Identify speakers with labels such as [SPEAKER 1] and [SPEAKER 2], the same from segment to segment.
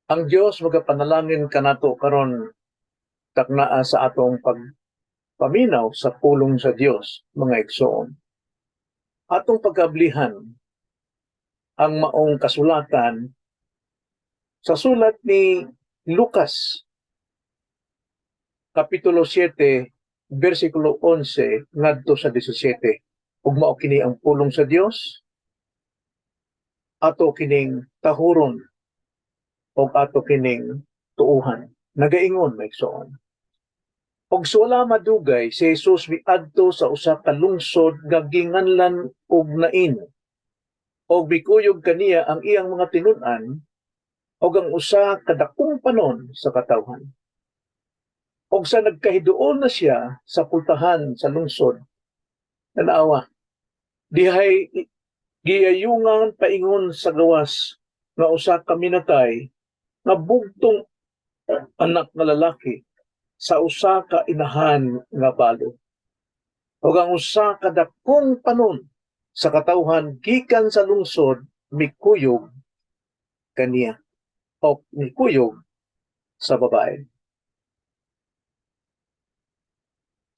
[SPEAKER 1] Ang Dios magapanalangin kanato karon taknaa sa atong pagpaminaw sa pulong sa Dios, mga igsoon. Atong pagkablihan ang maong kasulatan sa sulat ni Lucas, Kapitulo 7, versikulo 11 ngadto sa 17. Ug mao kini ang pulong sa Dios, ato kining tahuron ug ato kining tuuhan. Nagaingon, mga igsoon: "Og wala madugay, si Jesus miadto sa usa ka lungsod nga ginganlan og Nain. Og mikuyog kaniya ang iyang mga tinun-an ug ang usa ka dakong panon sa katawhan. Og sa nagkahiduol na siya sa pultahan sa lungsod, tanawa, dihay giyayungan paingon sa gawas nga usa ka minatay nga bugtong anak nga lalaki sa usa ka inahan nga balo. Ug ang usa ka dakong panon sa katawhan gikan sa lungsod mikuyog kaniya o mikuyog sa babae.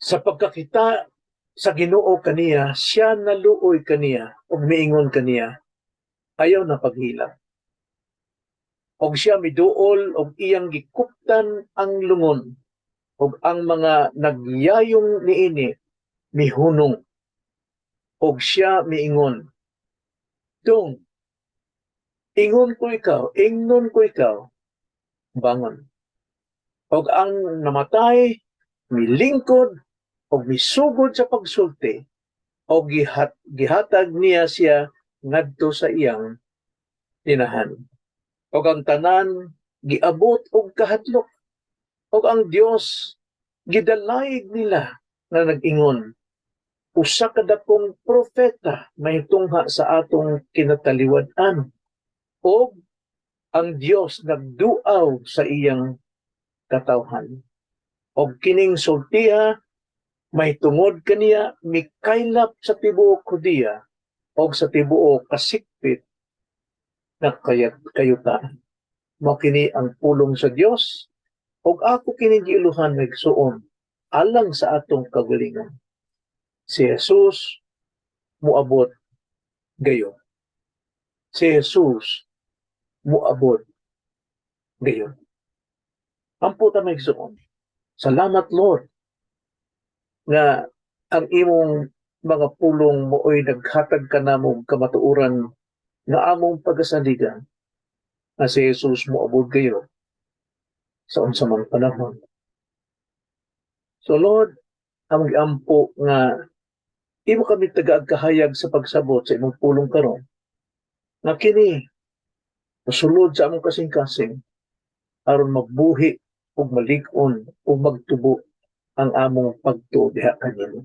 [SPEAKER 1] Sa pagkakita sa Ginoo kaniya, siya naluoy kaniya ug miingon kaniya, 'Ayaw na paghilak.' Og siya miduol og iyang gikuptan ang lungon, ug ang mga nagyayong niini mihunong. Og siya miingon, 'Dong, ingon ko ikaw, ingnon ko ikaw, bangon.' Og ang namatay milingkod og misugod sa pagsulti, og gihatag niya siya ngadto sa iyang inahan. Og ang tanan giabot og kahadlok, og ang Dios gidalayg nila nga nag-ingon, 'Usa ka dakong propeta mahitungha sa atong kinataliwad-an, og ang Dios nagduaw sa iyang katawhan.' Og kining sultiha mahitungod kaniya mikaylap sa tibuok Judea og sa tibuok kasikpit na kayat kayutaan." Mao kini ang pulong sa Dios, ug ako kini giiluhan, igsuon, alang sa atong kagalingon. Si Jesus muabot gayon. Si Jesus muabot gayon. Ampo ta, mga igsoon. Salamat, Lord, nga ang imong mga pulong mooy naghatag kanamo kamatuoran nga among pagasaligan nga si Jesus moabot gayon sa unsa mang panahon. So Lord, among giampo nga imo kami tagaag kahayag sa pagsabot sa imong pulong karon. Nga kini mosulod sa among kasing-kasing aron magbuhi ug malig-on ug magtubo ang among pagtuo diha kanimo.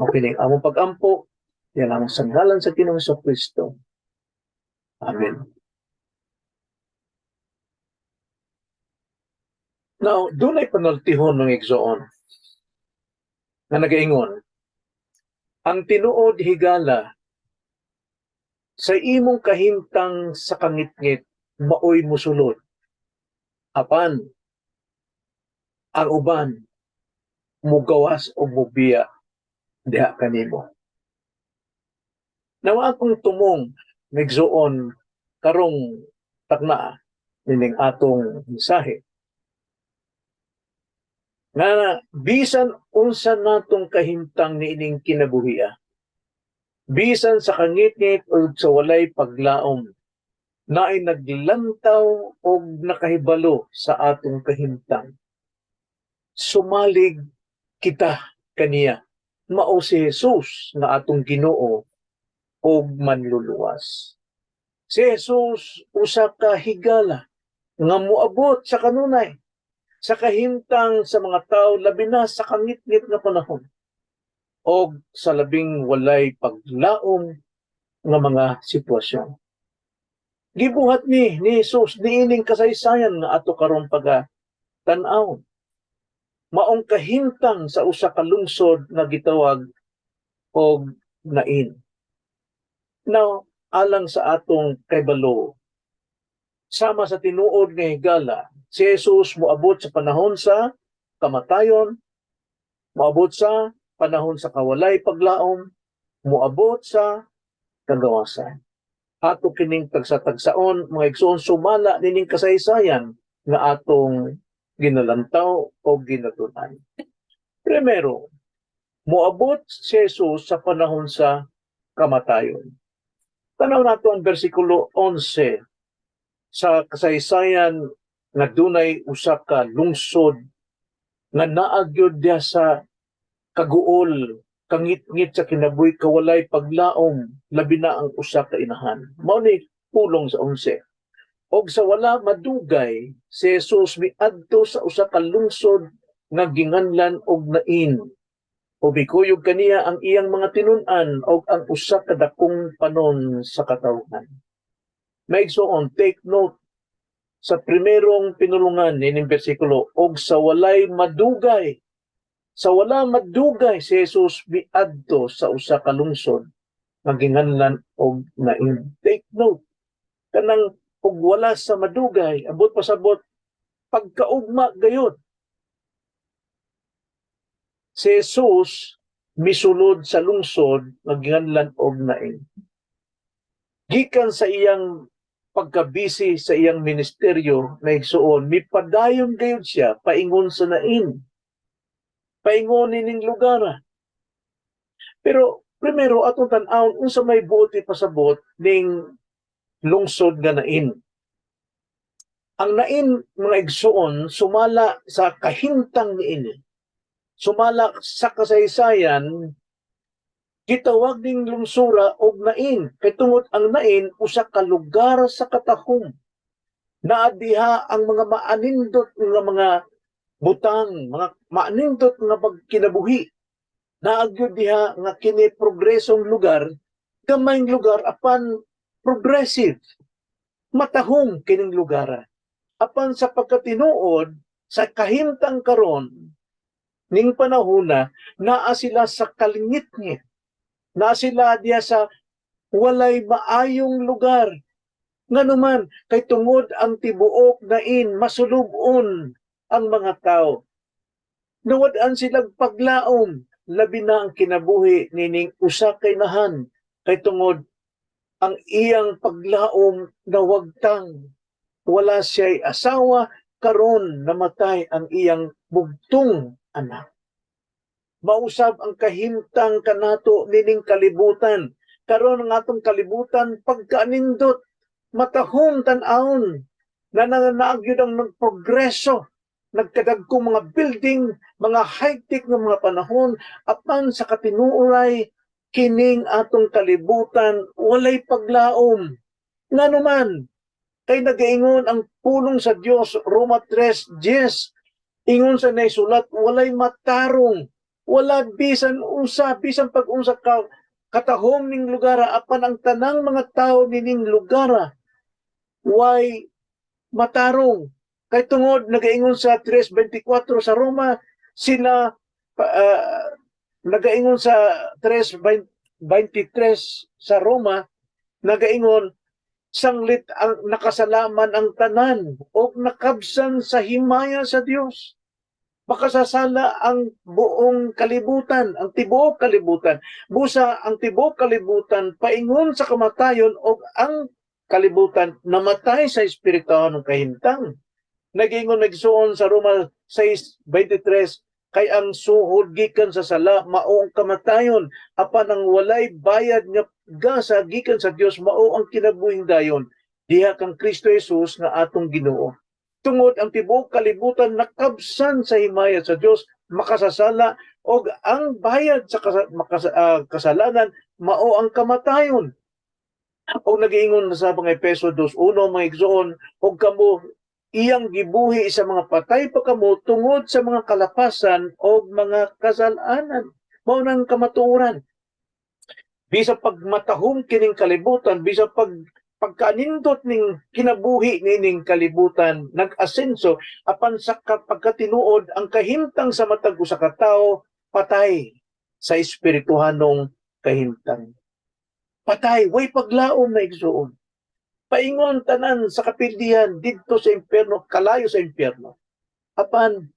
[SPEAKER 1] Mao kini ang among pag-ampo yan ang sa ngalan sa Ginoong Kristo. Amen. Now, dunay panultihon, mga igsoon, nga nagaingon, "Ang tinuod higala sa imong kahimtang sa kangitngit maoy musulod. Apan ang uban mugawas o mubiya diha kanimo." Nawa akong tumong, igsoon, karong taknaa nining atong mensahe nga bisan unsa natong kahimtang niining kinabuhia, bisan sa kangitngit o sa walay paglaom, naay naglantaw og nakahibalo sa atong kahimtang. Sumalig kita kaniya, mao si Jesus nga atong Ginoo og Manluluwas. Si Jesus usa ka higala nga moabot sa kanunay sa kahimtang sa mga tao, labi na sa kangitngit nga panahon og sa labing walay paglaom nga mga sitwasyon. Gibuhat ni Jesus niining kasaysayan nga ato karon paga tan-aw. Maong kahimtang sa usa ka lungsod nga gitawag og Nain. Now, alang sa atong kaybalo, Sama sa tinuod nga higala, si Jesus moabot sa panahon sa kamatayon, moabot sa panahon sa kawalay paglaom, moabot sa kagawasan. Ato kining tagsa-tagsaon, mga igsoon, sumala nining kasaysayan nga atong ginalantaw o ginatunan. Primero, moabot si Jesus sa panahon sa kamatayon. Tanaw nato ang bersikulo 11. Sa kasaysayan nga dunay usa ka lungsod nga naa gyud diha sa kaguol, kangitngit sa kinabuhi, kawalay paglaom, labi na ang usa ka inahan. Mao ni pulong sa 11. Og sa wala madugay, si Jesus miadto sa usa ka lungsod nga ginganlan og Nain. O mikuyog kaniya ang iyang mga tinun-an og ang usa ka dakong panon sa katawhan. Mga igsoon, take note sa primerong pinulungan nining bersikulo, og sa walay madugay. Sa wala madugay, si Jesus miadto sa usa ka lungsod nga ginganlan og Nain. Take note kanang og wala sa madugay, abot pasabot pagkaugma gayud si Jesus misulod sa lungsod nga ginganlan og Nain. Gikan sa iyang pagkabisi sa iyang ministeryo, mga igsoon, mipadayon gayud siya paingon sa Nain, paingon nining lugar. Pero primero, atong tan-awon unsa may buot ipasabot ning lungsod nga Nain. Ang Nain, mga igsoon, sumala sa kahimtang niini, sumala sa kasaysayan, gitawag ning lungsura og Nain kay tungod ang Nain usa ka lugar sa katahom. Naa diha ang mga maanindot nga mga butang, mga maanindot nga pagkinabuhi. Naa gyud diha nga kini progresong lugar, gamayng lugar apan progressive. Matahom kining lugar. Apan sa pagkatinuod, sa kahimtang karon ning panahona, naa sila sa kalingitngit. Naa sila diha sa walay maayong lugar. Nganuman, kay tungod ang tibuok Nain masulubon ang mga tao. Nawad-an silang paglaom, labi na ang kinabuhi nining usa ka inahan kay tungod ang iyang paglaom nawagtang. Wala siya'y asawa, karon namatay ang iyang bugtong anak. Mausab ang kahimtang kanato nining kalibutan. Karon ang atong kalibutan pagkaanindot, matahom tan-awon, na naa gyud ang nagprogreso, nagkadagko mga building, mga high-tech nga mga panahon, apan sa katinuoray, kining atong kalibutan walay paglaom. Nganuman, kay nagaingon ang pulong sa Dios, Roma 3:10, ingon sa naisulat, walay matarong, wala bisan unsa, bisan pag-unsa ka katahom ning lugar, apan ang tanang mga tao nining lugar way matarong. Kay tungod nagaingon sa 3:24 sa Roma, sila nagaingon sa 3:23 sa Roma, nagaingon, sanglit ang nakasalaman ang tanan o nakabsan sa himaya sa Dios. Makasasala ang buong kalibutan, ang tibuok kalibutan. Busa ang tibuok kalibutan paingon sa kamatayon o ang kalibutan namatay sa espirituhanong kahimtang. Nagingon, nagsuon, sa Roma 6:23, kay ang suhol gikan sa sala mao ang kamatayon, apan ang walay bayad nga gasa gikan sa Dios mao ang kinabuhing dayon diha kang Kristo Jesus nga atong Ginoo. Tungod ang tibuok kalibutan nakabsan sa himaya sa Dios, makasasala, og ang bayad sa kasalanan mao ang kamatayon. Og nagiingon sa mga Epeso 2:1, mga igsoon, og kamo iyang gibuhi sa mga patay pa kamo tungod sa mga kalapasan og mga kasalanan. Mao nang kamatuoran. Bisa pagmatahom kining kalibutan, bisa pagkanindot ning kinabuhi nining kalibutan, nag-asenso, apan sa pagkatinuod ang kahimtang sa matag usa ka tawo, patay sa espirituhanong kahimtang. Patay, way paglaom, na igsoon. Paingon tanan sa kapildihan didto sa impyerno, kalayo sa impyerno. Apan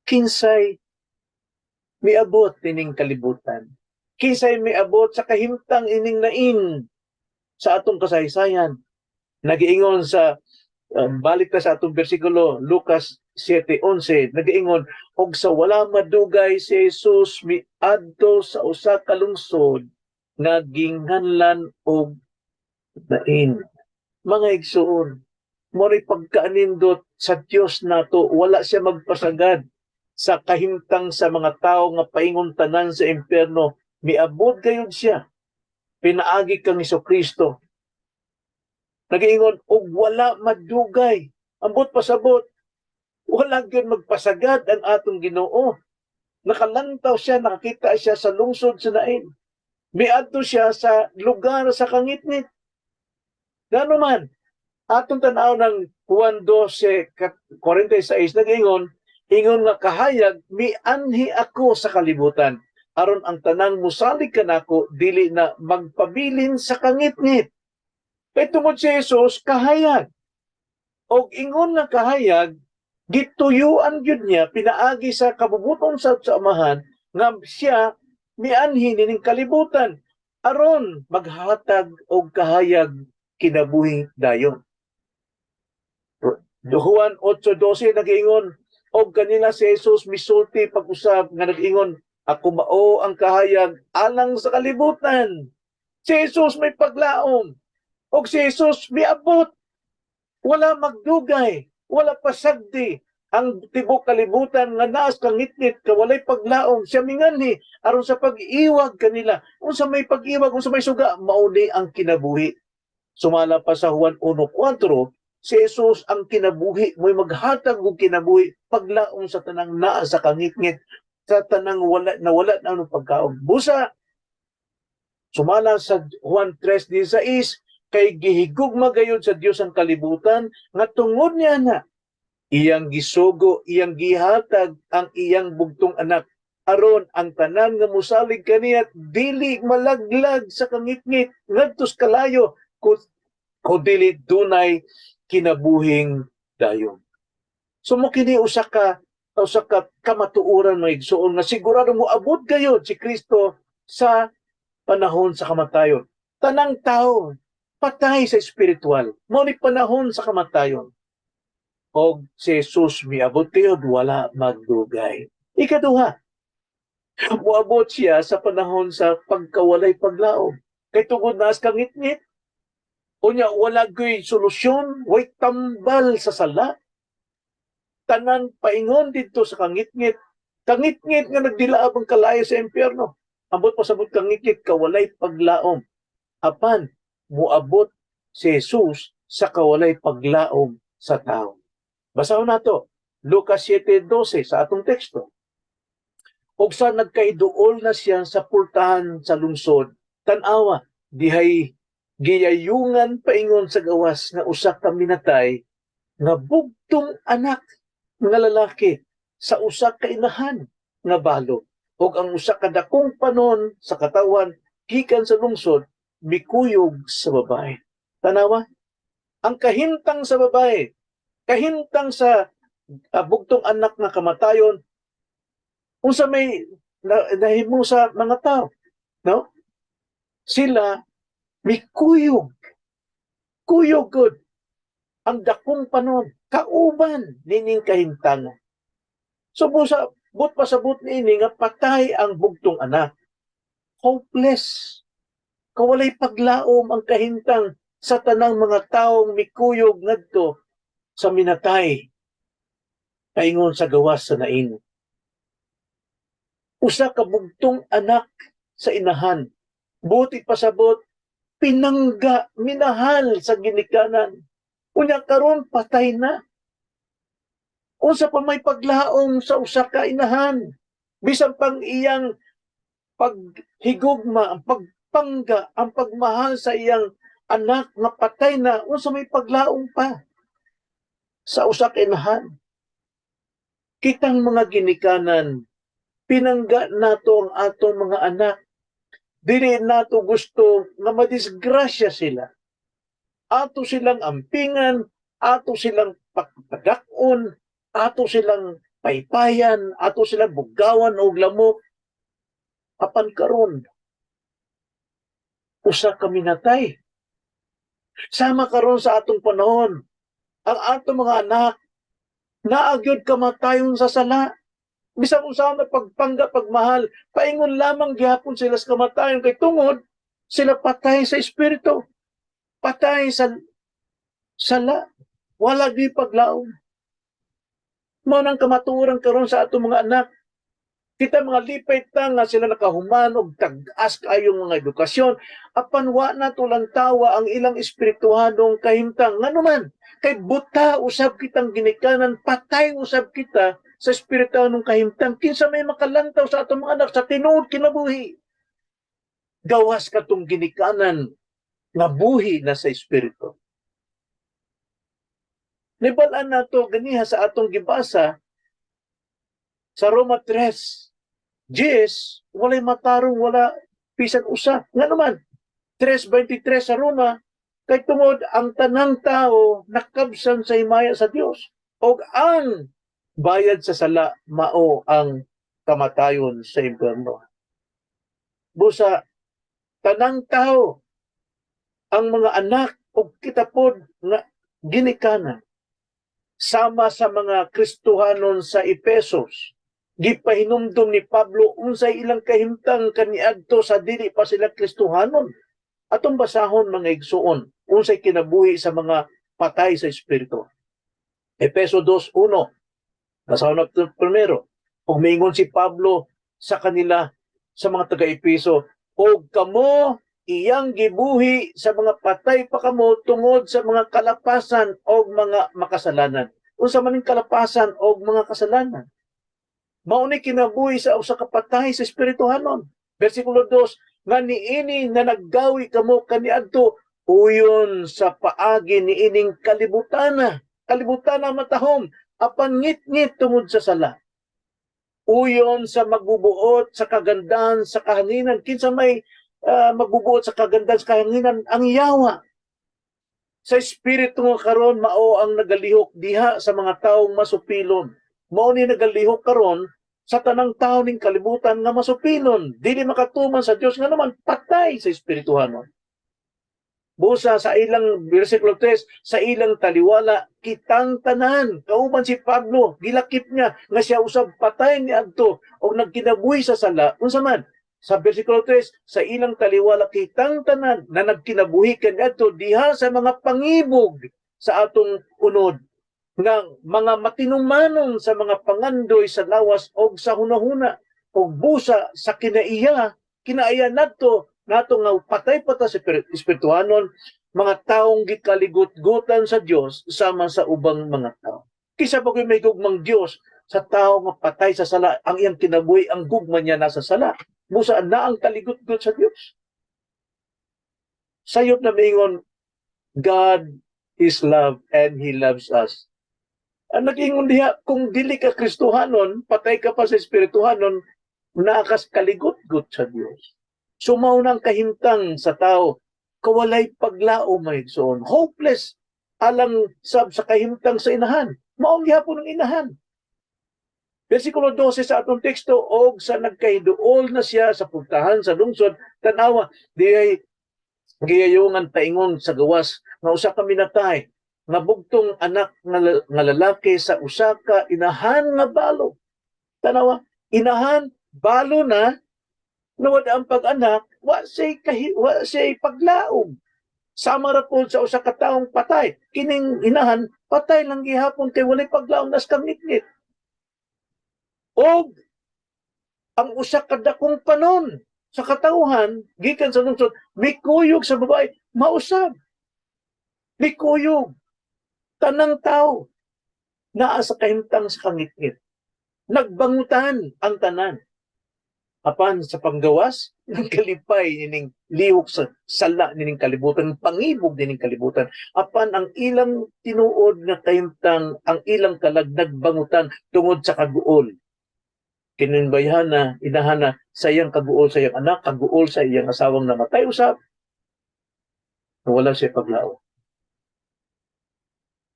[SPEAKER 1] kinsay miabot ining kalibutan? Kinsay miabot sa kahimtang ining nain sa atong kasaysayan? Nagiingon sa balik ta sa atong bersikulo, Lucas 7:11, nagiingon, "Og sa wala madugay si Jesus miadto sa usa ka lungsod nga ginganlan og Nain." Mga igsuon, mao pagkaanindot sa Dios nato, wala siya magpasagad sa kahimtang sa mga tao nga paingon tanan sa impyerno. Miabot gayud siya pinaagi kang Kristo. Nagiingon, "Og wala madugay." Ambot pasabot, wala gyud magpasagad ang atong Ginoo. Nakalantaw siya, nakakita siya sa lungsod sa Nain. Miadto siya sa lugar sa kangitngit. Gano man, atong tanaw ng Juan 12:46, nag-ingon, "Ingon nga kahayag, mianhi ako sa kalibutan aron ang tanang musalig kanako dili na magpabilin sa kangitngit." Kay tungod si Jesus kahayag. Og ingon nga kahayag, gituyuan gyud niya pinaagi sa kabubuton sa Amahan nga siya mianhi nining kalibutan aron maghatag og kahayag kinabuhi dayon. Juan 8:12 nag-ingon, "Og kanila si Jesus misulti pag-usab nga nag-ingon, 'Ako mao ang kahayag alang sa kalibutan.'" Si Jesus may paglaom. Og si Jesus miabot. Wala magdugay, wala pasagdi ang tibok kalibutan nga naas kangitngit ka walay paglaom. Siya minganhi aron sa pag-iwag kanila. Unsa may pag-iwag, unsa may suga, mao ni ang kinabuhi. Sumala pa sa Juan 1:4, si Jesus ang kinabuhi, mo'y maghatag og kinabuhi, paglaom sa tanang naa sa kangitngit, sa tanang wala nawala na ang pagkaon. Busa sumala sa Juan 3:16, "Kay gihigugma gayud sa Dios ang kalibutan nga tungod niya na iyang gisugo, iyang gihatag ang iyang bugtong anak aron ang tanan nga mosalig kaniya dili malaglag sa kangitngit ngadto sa kalayo kun dili dunay kinabuhing dayon." So mo kini usa ka kamatuoran, mga igsoon, nga sigurado mo abot gayud si Kristo sa panahon sa kamatayon. Tanang tao patay sa espiritual. Mao ni panahon sa kamatayon. Og si Jesus miabot gayud, wala magdugay. Ikaduha, moabot siya sa panahon sa pagkawalay paglaom. Kay tungod naas kangitngit, unya wala gyud solusyon, way tambal sa sala. Tanan paingon didto sa kangitngit. Kangitngit nga nagdilaab ang kalayo sa impyerno. Ambot pasabot, kangitngit kawalay paglaom. Apan muabot si Jesus sa kawalay paglaom sa tao. Basahon nato Lucas 7:12 sa atong teksto. "Og sa nagkaiduol na siya sa pultahan sa lungsod, tan-awa, dihay giyayungan paingon sa gawas nga usa ka minatay nga bugtong anak nga lalaki sa usa ka inahan nga balo, ug ang usa ka dakong panon sa katawan gikan sa lungsod mikuyog sa babae." Tanawa ang kahimtang sa babae, kahimtang sa bugtong anak nga kamatayon. Unsa may nahimo sa mga tao, no? Sila mikuyog, kuyog gud ang dakong panon kauban nining kahimtangan. So busa but pasabot niini nga patay ang bugtong anak, hopeless, kawalay paglaom ang kahimtang sa tanang mga taong mikuyog ngadto sa minatay paingon sa gawas sa Nain. Usa ka bugtong anak sa inahan, buti pasabot, pinangga, minahal sa ginikanan, unya karon patay na. Unsa pa may paglaom sa usa ka inahan? Bisan pang iyang paghigugma, ang pagpangga, ang pagmahal sa iyang anak nga patay na, unsa may paglaom pa sa usa ka inahan? Kitang mga ginikanan, pinangga nato ang atong mga anak. Dili nato gusto nga madisgrasya sila. Ato silang ampingan, ato silang pagpadak-on, ato silang paypayan, ato silang bugawan og lamok. Apan karon, usa ka minatay. Sama karon sa atong panahon, ang atong mga anak naa gyud kamatayon sa sala. Bisan unsa man pagpangga, pagmahal, paingon lamang gihapon sila sa kamatayon kay tungod sila patay sa espiritu. Patay sa sala. Wala gyud paglaom. Mao nang kamatuoran karon sa atong mga anak. Kita mga lipay ta nga sila nakahuman og tag-as kaayong mga edukasyon, apan wa na lantawa ang ilang espirituhanong kahimtang. Ngano man? Kay buta usab kitang ginikanan, patay usab kita sa espirituhanong kahimtang. Kinsa may makalantaw sa atong mga anak sa tinuod kinabuhi? Gawas katong ginikanan nga buhi na sa espiritu. Nibal-an nato ganiha sa atong gibasa sa Roma 3, 10, walay matarong, wala bisan usa. Nga naman, 3.23 sa Roma, kay tungod ang tanang tao nakabsan sa himaya sa Dios og ang bayad sa sala mao ang kamatayon sa impyerno. Busa tanang tao, ang mga anak ug kita pod nga ginikanan, sama sa mga Kristohanon sa Epesos, gipahinumdum ni Pablo unsay ilang kahimtang kaniadto sa dili pa sila Kristohanon. Atong basahon, mga igsuon, unsay kinabuhi sa mga patay sa espiritu. Epeso 2:1. Basahon nato primero. Ug miingon si Pablo sa kanila, sa mga taga-Epeso, "Og kamo iyang gibuhi sa mga patay pa kamo tungod sa mga kalapasan o mga makasalanan." Unsa man ning kalapasan o mga kasalanan? Mao ni kinabuhi sa usa ka patay sa espirituhanon. Versikulo 2, "Nga niini na naggawi kamo kaniadto uyon sa paagi niining kalibutana." Kalibutana matahom apan ngit-ngit tungod sa sala. "Uyon sa magbubuot sa kagandahan sa kahanginan." Kinsa may magbubuot sa kagandahan sa kahanginan? Ang yawa. Sa espiritu nga karon mao ang nagalihok diha sa mga taong masupilon. Mao ni nagalihok karon sa tanang tao ning kalibutan nga masupilon, dili makatuman sa Dios, nga naman patay sa espirituhanon. Busa sa ilang, versikulo 3, "Sa ilang taliwala kitang tanan," kauban si Pablo, gilakip niya nga siya usab patay niadto og nagkinabuhi sa sala. Unsa man? Sa versikulo 3, "Sa ilang taliwala kitang tanan na nagkinabuhi kaniadto diha sa mga pangibog sa atong unod, nga mga matinumanon sa mga pangandoy sa lawas og sa hunahuna, og busa sa kinaiya," kinaiya nato nato nga patay pa ta sa espirituhanon, "mga taong gikaligot-gutan sa Dios sama sa ubang mga tao." Kinsa pa may gugmang Dios sa tao nga patay sa sala? Ang iyang kinabuhi, ang gugma niya nasa sala. Busa na ang kaligot-gut sa Dios. Sayop na miingon, "God is love and He loves us." Ang nag-ingon diha, kung dili ka Kristohanon, patay ka pa sa espirituhanon, naa kas kaligot-gut sa Dios. So mao nang kahimtang sa tao, kawalay paglaom, mga igsoon. Hopeless alang sab sa kahimtang sa inahan. Mao gihapon ang inahan. Versikulo 12 sa atong teksto, "Og sa nagkahiduol na siya sa puntahan sa lungsod, tanawa, diay giyayungan paingon sa gawas nga usa ka minatay nga bugtong anak nga lalaki sa usa ka inahan nga balo." Tanawa, inahan balo na nawad ang pag-anak, wa say paglaom. Sama ra pod sa usa ka taong patay. Kining inahan patay lang gihapon kay walay paglaom nas kangitngit. "Og ang usa ka dakong panon sa katawhan gikan sa lungsod mikuyog sa babae." Mausab. Mikuyog. Tanang tao naa sa kahimtang sa kangitngit. Nagbangutan ang tanan. Apan sa panggawas, nagkalipay nining lihok sa sala nining kalibutan, pangibog nining kalibutan. Apan ang ilang tinuod nga kahimtang, ang ilang kalag nagbangutan tungod sa kaguol. Kining bayhana, inahana, sa iyang kaguol sa iyang anak, kaguol sa iyang asawang namatay usab. Wala siya paglaom.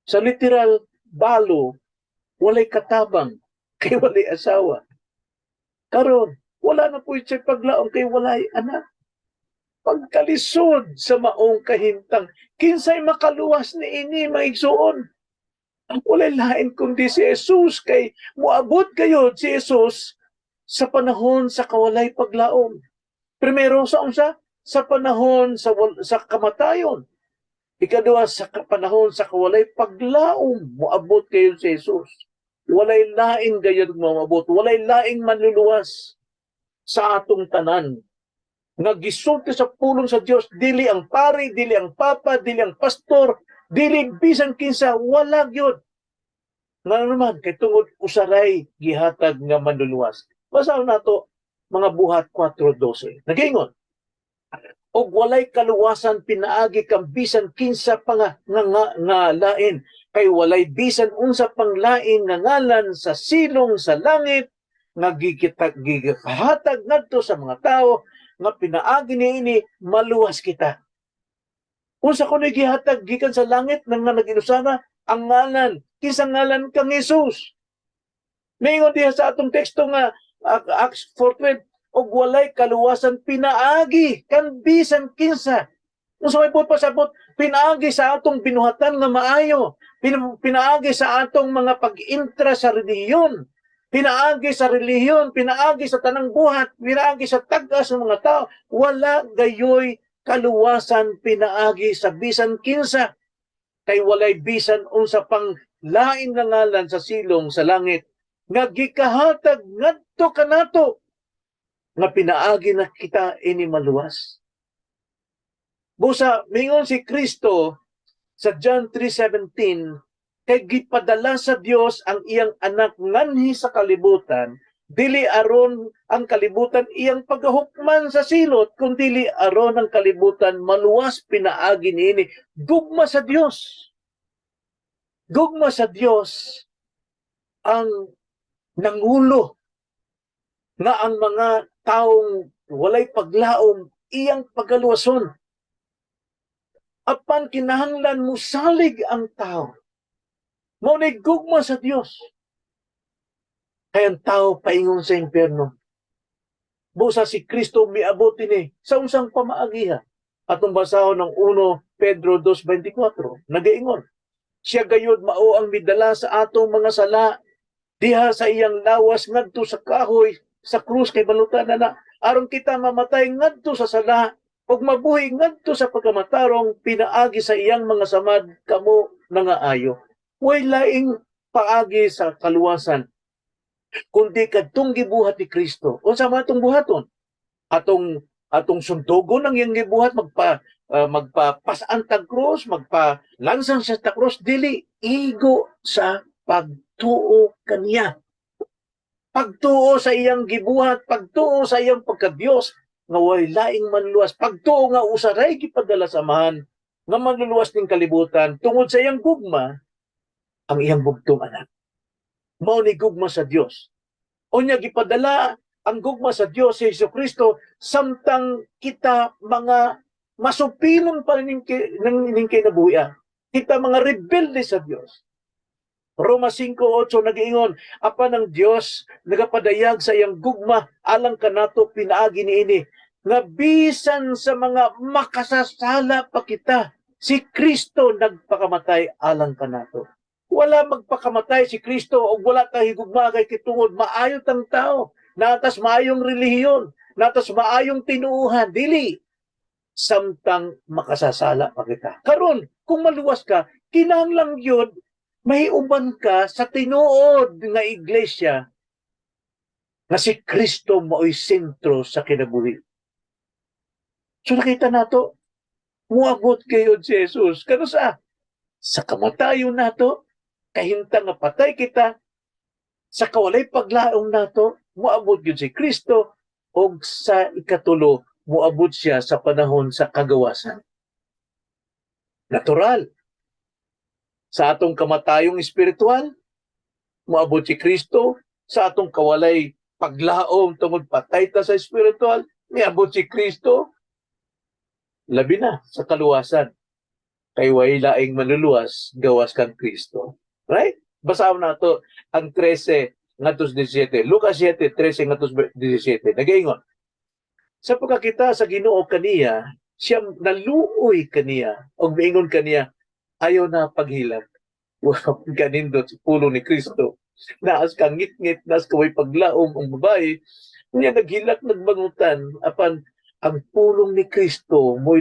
[SPEAKER 1] Sa literal balo, walay katabang kay walay asawa. Karon, wala na po siya paglaom kay walay anak. Pagkalisod sa maong kahimtang, kinsay makaluwas ni ini, mga igsuon? Ang walay lain kundi si Jesus, kay moabot kayo si Jesus sa panahon sa kawalay paglaom. Primero, sa unsa? Sa panahon sa kamatayon. Ikaduha, sa panahon sa kawalay paglaom, moabot kayo si Jesus. Walay lain gayud moabot, walay laing manluluwas sa atong tanan nga gisulti sa pulong sa Dios, dili ang pari, dili ang papa, dili ang pastor, dili bisan kinsa, wala gyud. Nga naman kay tungod usaray gihatag nga manluluwas. Basahon nato mga Buhat 4:12. Nagaingon, "Og walay kaluwasan pinaagi kang bisan kinsa pa nga lain, kay walay bisan unsa pang lain nga ngalan sa silong sa langit nga gikahatag ngadto sa mga tawo nga pinaagi niini maluwas kita." Unsa kuno gihatag gikan sa langit nang nga nag-inusara? Ang ngalan. Kinsa ngalan? Kang Jesus. Mingon diha sa atong teksto nga Acts 4:12, "Og walay kaluwasan pinaagi kan bisan kinsa." Unsa may buot pasabot? Pinaagi sa atong binuhatan nga maayo, pinaagi sa atong mga pag-intra sa relihiyon, pinaagi sa relihiyon, pinaagi sa tanang buhat, pinaagi sa tag-as ng mga tao, wala gayoy kaluwasan pinaagi sa bisan kinsa, kay walay bisan unsa pang lain nga ngalan sa silong sa langit nga gikahatag ngadto kanato nga pinaagi na kita ini maluwas. Busa mingon si Kristo sa John 3:17, "Kay gipadala sa Dios ang iyang anak nganhi sa kalibutan, dili aron ang kalibutan iyang pagahukman sa silot, kundi aron ang kalibutan maluwas pinaagi niini." Gugma sa Dios. Gugma sa Dios ang nangulo nga ang mga taong walay paglaom iyang pagaluwason. Apan kinahanglan musalig ang tao. Mao ni gugma sa Dios. Kay ang tao paingon sa impyerno. Busa si Kristo miabot ini sa unsang pamaagiha? Atong basahon ng 1 Pedro 2:24. Nagaingon, "Siya gayud mao ang midala sa atong mga sala diha sa iyang lawas ngadto sa kahoy sa krus," kay balutan na na, "aron kita mamatay ngadto sa sala ug mabuhi ngadto sa pagkamatarong. Pinaagi sa iyang mga samad kamo nangaayo." Way laing paagi sa kaluwasan kundi kadtong gibuhat ni Kristo. Unsa man atong buhaton? Atong suntugon ang iyang gibuhat, magpa-pasan tag krus, magpa lansang sa ta krus? Dili, igo sa pagtuo kaniya. Pagtuo sa iyang gibuhat, pagtuo sa iyang pagkadiyos nga way laing manluwas, pagtuo nga usaray gipadala sa Amahan nga manluluwas ning kalibutan tungod sa iyang gugma, ang iyang bugtong anak. Mao ni gugma sa Dios. Unya gipadala ang gugma sa Dios si Hesus Kristo samtang kita mga masupilon pa ning kinabuhi. Kita mga rebelde sa Dios. Roma 5:8 nag-iingon, "Apan ang Dios nagapadayag sa iyang gugma alang kanato pinaagi niini, nga bisan sa mga makasasala pa kita, si Kristo nagpakamatay alang kanato." Wala magpakamatay si Kristo og wala ta higugma kay kitungod maayo tang tao, natas maayong relihiyon, natas maayong tinuuhan, dili, samtang makasasala pa kita. Karon, kung maluwas ka, kinahanglan gyud mahiuban ka sa tinuod nga iglesia nga si Kristo mao'y sentro sa kinabuhi. So nakita nato, muabot kayo si Jesus. Kano sa? Sa kamatayon nato, kahimtang nga patay kita, sa kawalay paglaom nato, muabot yun si Kristo, og sa ikatulo, muabot siya sa panahon sa kagawasan. Natural. Sa atong kamatayong espiritual, muabot si Kristo. Sa atong kawalay paglaom tungod patay ta sa espiritual, miabot si Kristo. Labi na sa kaluwasan. Kay way laing manluluwas gawas kang Kristo. Right? Basahon nato ang 13 ngadto 17. Lucas 7, 13 ngadto 17. Nagaingon: Sa pagkakita sa Ginoo kaniya, siya naluoy kaniya og miingon kaniya, "Ayaw na paghilak." Wa kanindot sa pulong ni Kristo. Naas ka ngit-ngit, naas ka way paglaom ang babae, niya naghilak, nagbangutan, apan ang pulong ni Kristo mo'y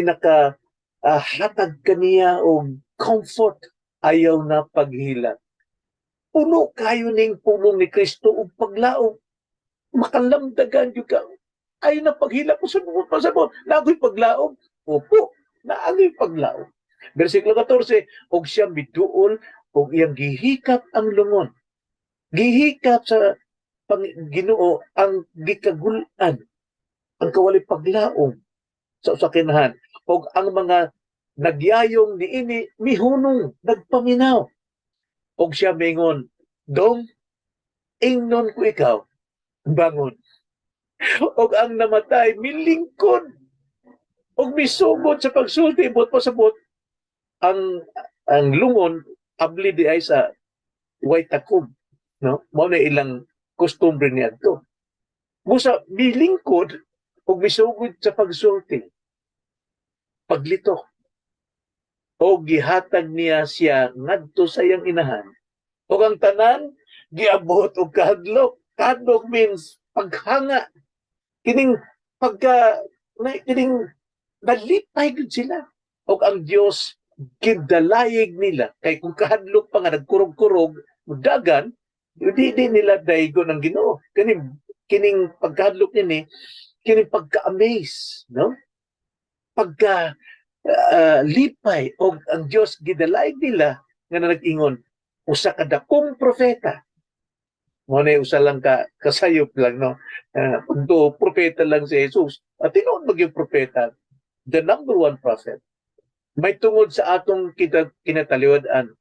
[SPEAKER 1] naka hatag kaniya og comfort, "Ayaw na paghilak." Puno kayo ning pulong ni Kristo og paglaom. Makalamdagan gyud ka. "Ayaw na paghilak ko sa pasabot. Naa ko'y paglaom." Opo, naa ko'y paglaom. Versikulo 14, og siya miduol og iyang gihikap ang lungon. Gihikap sa pang Ginoo ang gikagul-an, ang kawali paglaom sa usakinahan og ang mga nagyayong niini mihunong, nagpaminaw. Og siya mingon, "Dong, ingnon ko ikaw, bangon." Og ang namatay milingkod og misugod sa pagsulti. Buot pasabot, ang lungon abli di ay sa way takob, no? Mao na ilang kostumbre niadto. Busa milingkod ug misugod sa pagsulti, paglitok, o gihatag niya siya ngadto sa iyang inahan. Ug ang tanan giabot og kahadlok. Kahadlok means paghanga, kining pagka na, kining nalipay gud sila. Og ang Dios gidalayig nila, kay kung kahadlok pa nga nagkurog-kurog dagan, di nila daygon ang Ginoo. Kining pagkahadlok nini, kining pagka-amaze, no, pagka lipay, og ang Dios gidalayig nila nga nag-ingon, "Usa ka dakong propeta." Mo na usa lang ka kasayop lang, no? Do propeta lang si Jesus at tinuod magyud propeta, the number one prophet, may tungod sa atong kita kinataliwad-an.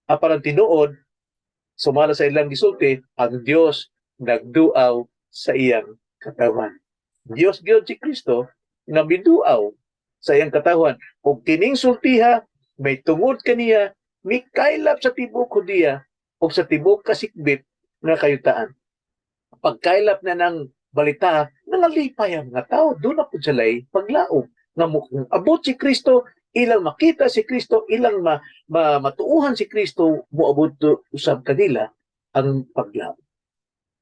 [SPEAKER 1] Apan ang tinuod, sumala sa ilang gisulti, ang Dios nagduaw sa iyang katawan. Dios gyud si Kristo nga miduaw sa iyang katawan. Ug kining sultiha may tungod kaniya mikaylap sa tibuok Hudiya ug sa tibuok kasikbit nga kayutaan. Pagkaylap na ng balita, nangalipay ang mga tao. Doon na po sila'y paglaom nga abot si Kristo, ilang makita si Kristo, ilang matuuhan si Kristo, moabot usab kanila ang paglaom.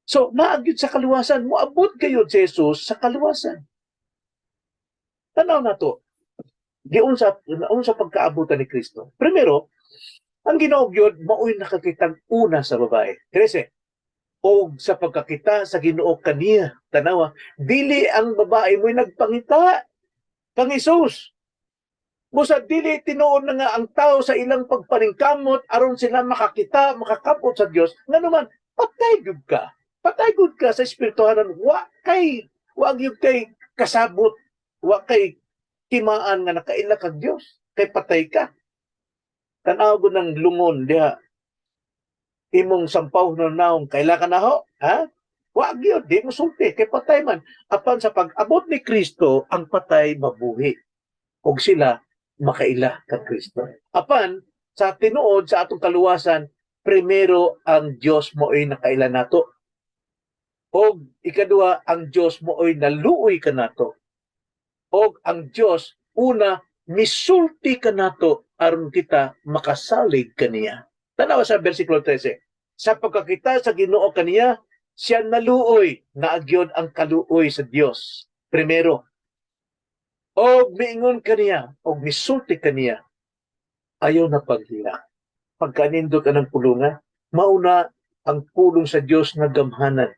[SPEAKER 1] So, naa gyud sa kaluwasan, moabot kayo si Jesus sa kaluwasan. Tanaw na to, giunsa unsa pagkaabutan ni Kristo. Primero, ang Ginoo gyud mao'y nakakitang una sa babae. 13. Og sa pagkakita sa Ginoo kaniya, tanawa, dili ang babae mo'y nagpangita kang Hesus. Busa dili tinuod na nga ang tao sa ilang pagpaningkamot aron sila makakita, makakabot sa Dios. Ngano man, patay gyud ka. Patay gyud ka sa espirituhanan. Wa gyud kay kasabot, wa kay timaan nga nakaila kag Dios. Kay patay ka. Tan-aw gud ng lungon diha. Imong sampaw na naong, kaila ka na ho? Ha? Wa gyud, di mo sulti kay patay man. Apan sa pag-abot ni Kristo, ang patay mabuhi. Ug sila makaila kang Kristo. Apan sa tinuod, sa atong kaluwasan, primero ang Dios mo'y nakaila nato. Og ikaduha, ang Dios mo'y naluoy kanato. Og ang Dios una misulti kanato aron kita makasalig kaniya. Tanawa sa versikulo 13. Sa pagkakita sa Ginoo kaniya, siya naluoy, naa gyud ang kaluoy sa Dios. Primero, og miingon kaniya, og misulti kaniya, "Ayaw na paghilak." Pagkanindot ang pulunga, mauna ang pulong sa Dios nga gamhanan.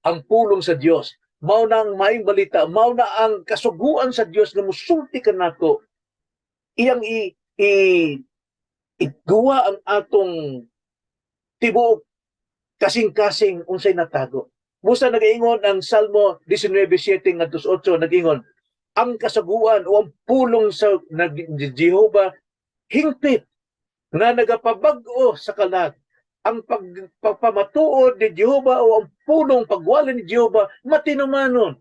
[SPEAKER 1] Ang pulong sa Dios, mao na ang maayong balita, mao na ang kasuguan sa Dios nga musulti kanato. Iyang i, i iguwa ang atong tibuok kasing-kasing unsay natago. Busa nagaingon ang Salmo 19:7 ngadto 8, nag-ingon ang kasuguan o ang pulong sa nag Jehova hingpit nga nagapabag-o sa kalag. Ang pagpamatuod ni Jehova o ang pulong pagwali ni Jehova matinumanon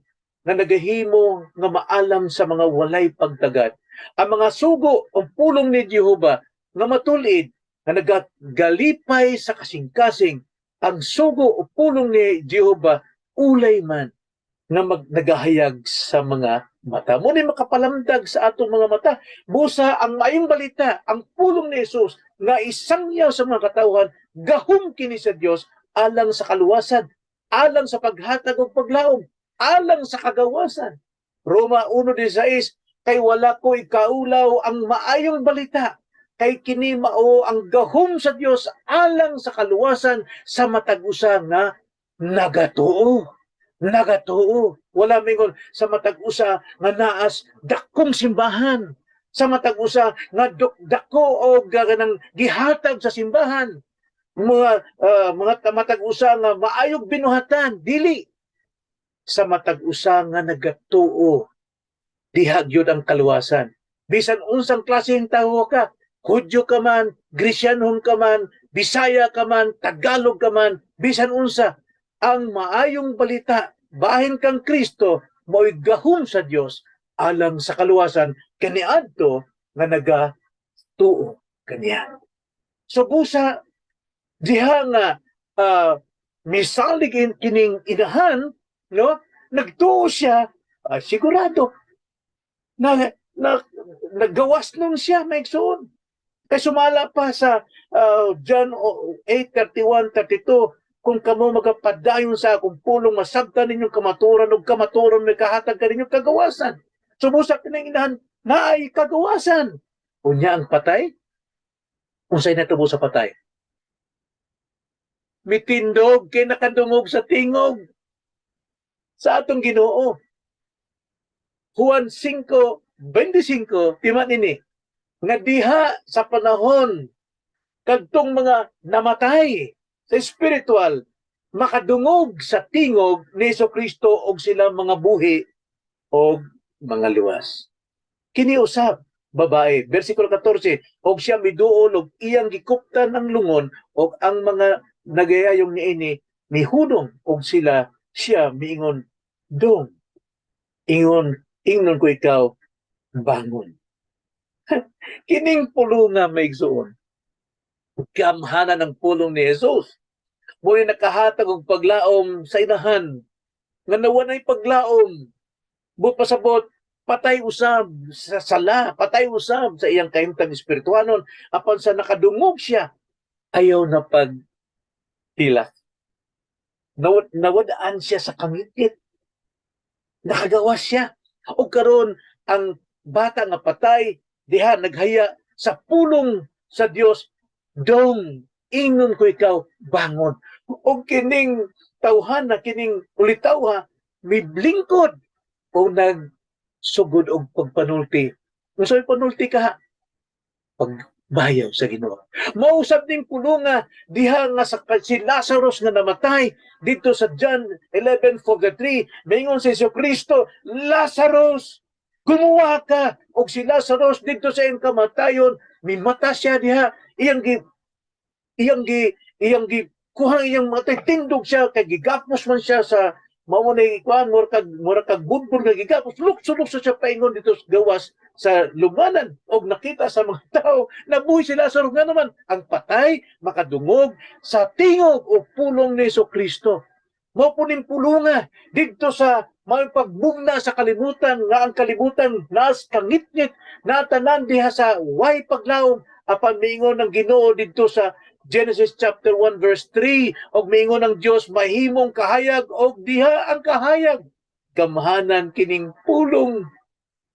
[SPEAKER 1] nga nagahimo nga maalam sa mga walay pagtagad. Ang mga sugo o pulong ni Jehova nga matulid nga nagagalipay sa kasing-kasing. Ang sugo o pulong ni Jehova ulay man nga nagahayag sa mga mata. Mao ni makapalamdag sa atong mga mata. Busa ang maayong balita, ang pulong ni Jesus nga isangyaw sa mga katawhan, gahom kini sa Dios alang sa kaluwasan, alang sa paghatag og paglaom, alang sa kagawasan. Roma 1:16, "Kay wala ko ikaulaw ang maayong balita, kay kini mao ang gahom sa Dios alang sa kaluwasan sa matag usa nga nagatuo." Nagatuo. Wala mingon sa matag usa nga naas dakong simbahan, sa matag usa nga dako o ganang gihatag sa simbahan, mga matag usa nga maayog binuhatan. Dili, sa matag usa nga nagatuo, diha gyud ang kaluwasan. Bisan unsang klaseng tawo ka, Hudyo ka man, Gresyanhon ka man, Bisaya ka man, Tagalog ka man, bisan unsa, ang maayong balita bahin kang Kristo mao'y gahom sa Dios alang sa kaluwasan kaniadto nga nagatuo kaniya. So busa diha nga misalig kining inahan, no, nagtuo siya, sigurado na, na nagawas nun siya, mga igsoon. Kay sumala pa sa John 8:31, 32, "Kung kamo magapadayon sa akong pulong, masabtan ninyong kamaturan ug kamaturan may kahatag kaninyong kagawasan." So busa kining inahan naay kagawasan. Unya ang patay, unsay natubo sa patay? Mitindog kay nakadungog sa tingog sa atong Ginoo. Juan 5:25, tima nini nga diha sa panahon kadtong mga namatay sa spiritual makadungog sa tingog ni Kristo og sila mga buhi og mga luwas. Kini usab babae, versikulo 14, "Og siya miduol og iyang gikuptan ang lungon og ang mga nagayayong niini mihunong og sila. Siya miingon, 'Dong, ingnon ko ikaw, bangon.'" Kining pulunga, mga igsoon, gamhanan ng pulong ni Jesus. Mao nakahatag og paglaom sa inahan nga nawanay paglaom. Buot pasabot, patay usab sa sala, patay usab sa iyang kahimtang espirituanon, apan sa nakadungog siya, ayaw na pag tilak. Nawadaan siya sa kangitngit. Nakagawas siya. O karon ang bata nga patay, diha naghaya sa pulong sa Dios, "Dong, ingnon ko ikaw, bangon." O kining tawhan na kining ulitaw miblingkod o nagsugod og pagpanulti. Unsay panulti ka? Pagbayaw sa Ginoo. Mausab ning pulunga diha nga sa si Lazarus nga namatay dito sa John 11:43, maingon si Jesu Kristo, "Lazarus, gumuwa ka." Og si Lazarus dito sa iyang kamatayon, mimata siya diha, iyang gi kuha iyang matay, tindog siya kay gigapos man siya sa mao na ikuan, mura kag budbud nga gigapos, lukso-lukso siya paingon dito sa gawas sa lumanan og nakita sa mga tao nabuhi si Lazarus. Nga naman ang patay makadungog sa tingog o pulong ni Jesu Kristo. Mao po ning pulunga didto sa may pagbugna sa kalibutan nga ang kalibutan naas kangitngit natanan diha sa way paglaom, apan miingon ng Ginoo didto sa Genesis chapter 1 verse 3 og miingon ang Dios, "Mahimong kahayag," og diha ang kahayag. Gamhanan kining pulong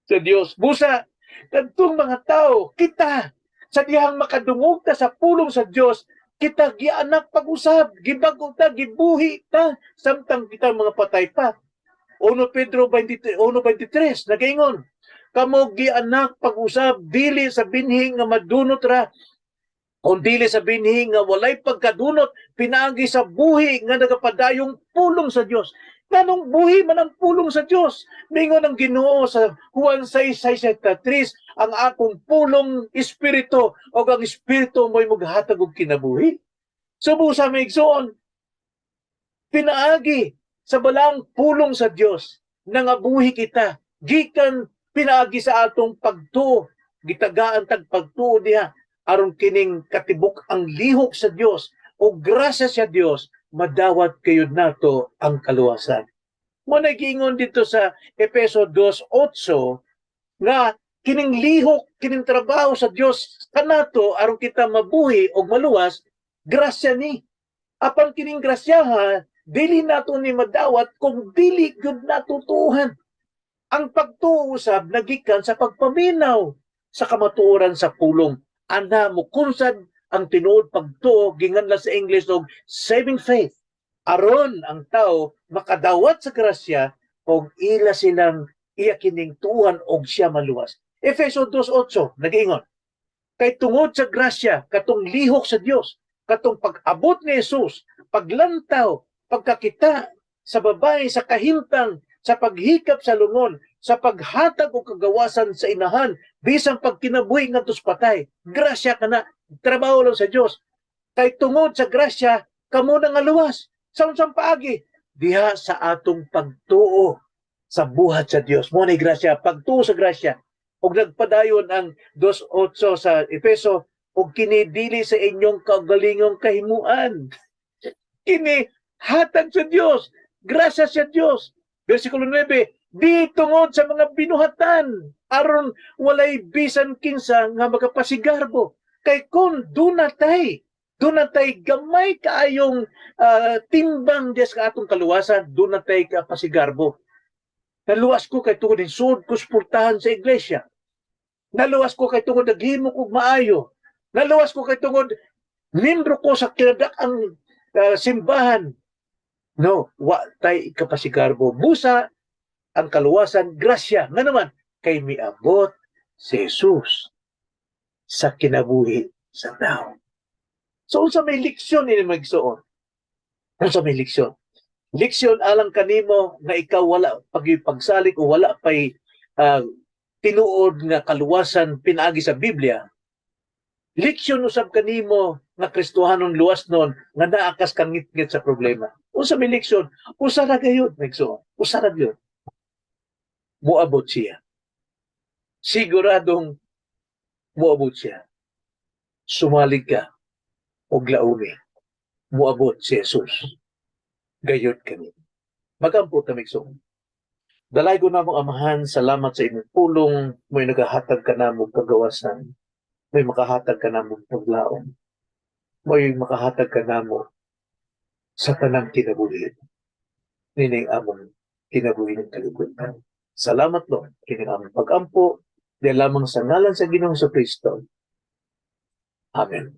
[SPEAKER 1] sa Dios. Busa kadtong mga tao, kita sa dihang makadungog ta sa pulong sa Dios, kita gianak pag-usab, gibag-o ta, gibuhi ta samtang kita mga patay pa. 1 Pedro 23, 1:23 nagaingon, "Kamo gianak pag-usab dili sa binhi nga madunot ra, kung dili sa binhi nga walay pagkadunot, pinaagi sa buhi nga nagapadayong pulong sa Dios." Nganong buhi man ang pulong sa Dios? Mingon ang Ginoo sa Juan 6:63, "Ang akong pulong espiritu ug ang espiritu mo'y maghatag og kinabuhi." So busa, mga igsoon, pinaagi sa balang pulong sa Dios. Nangabuhi kita gikan pinaagi sa atong pagtuo. Gitagaan tag pagtuo diha aron kining katibuk ang lihok sa Dios o grasya sa Dios, madawat kayod nato ang kaluwasan. Mao na giingon dito sa Efeso 2:8 nga kining lihok, kining trabaho sa Dios kanato aron kita mabuhi og maluwas, grasya ni. Apan kining grasyaha, dili nato ni madawat kung dili gyud nato tuohan. Ang pagtuo usab nagikan sa pagpaminaw sa kamatuoran sa pulong. Ana mukunsad ang tinuod pagtuo, ginganlan sa English og saving faith. Aron ang tao makadawat sa grasya og ila silang iya kining tuuhan og siya maluwas. Efeso 2:8 nagaingon, "Kay tungod sa grasya, katong lihok sa Dios, katong pag-abot ni Jesus, paglantaw, pagkakita sa babae sa kahimtang, sa paghikap sa lungon, sa paghatag og kagawasan sa inahan, bisan pagkinabuhi ngadto sa patay." Grasya kana, trabaho lang sa Dios. "Kay tungod sa grasya, kamo na nga luwas." Sa unsang paagi? Diha sa atong pagtuo sa buhat sa Dios. Mao ni grasya, pagtuo sa grasya. Ug nagpadayon ang 2:8 sa Efeso, "Ug kini dili sa inyong kaugalingong kahimuan." Kini hatag sa Dios, grasya sa Dios. Versikulo 9, "Di tungod sa mga binuhatan, aron walay bisan kinsa nga magapasigarbo." Kay kung duna tay gamay kaayong timbang diya sa atong kaluwasan, duna tay kapasigarbo. Naluwas ko kay tungod sud ko suportahan sa iglesia. Naluwas ko kay tungod naghimo kog maayo. Naluwas ko kay tungod membro ko sa kinadak-ang simbahan. No, wa tay kapasigarbo. Busa ang kaluwasan grasya. Nga naman kay miabot si Jesus sa kinabuhi sa tao. So unsa may leksyon ini, mga igsoon? Unsa may leksyon? Leksyon alang kanimo nga ikaw wala pagipagsalig o wala pay tinuod nga kaluwasan pinaagi sa Biblia. Leksyon usab kanimo nga Kristohanon luwasnon nga naa kas kangitngit sa problema. Unsa may leksyon? Usa ra gayud, mga igsoon. Usa ra gyud. Muabot siya. Siguradong muabot siya. Sumalig ka og laumi. Muabot si Jesus. Gayud kami. Magampo ta, mga igsoon. Dalaygon namong Amahan, salamat sa imong pulong, may nagahatag ka namo kagawasan, may makahatag ka namo paglaom, may makahatag ka namo sa tanang kinabuhi. Nining among kinabuhi ng kalibutan. Salamat, Lord, kining among pag-ampo, di lamang sa ngalan sa Ginoong Kristo. Amen.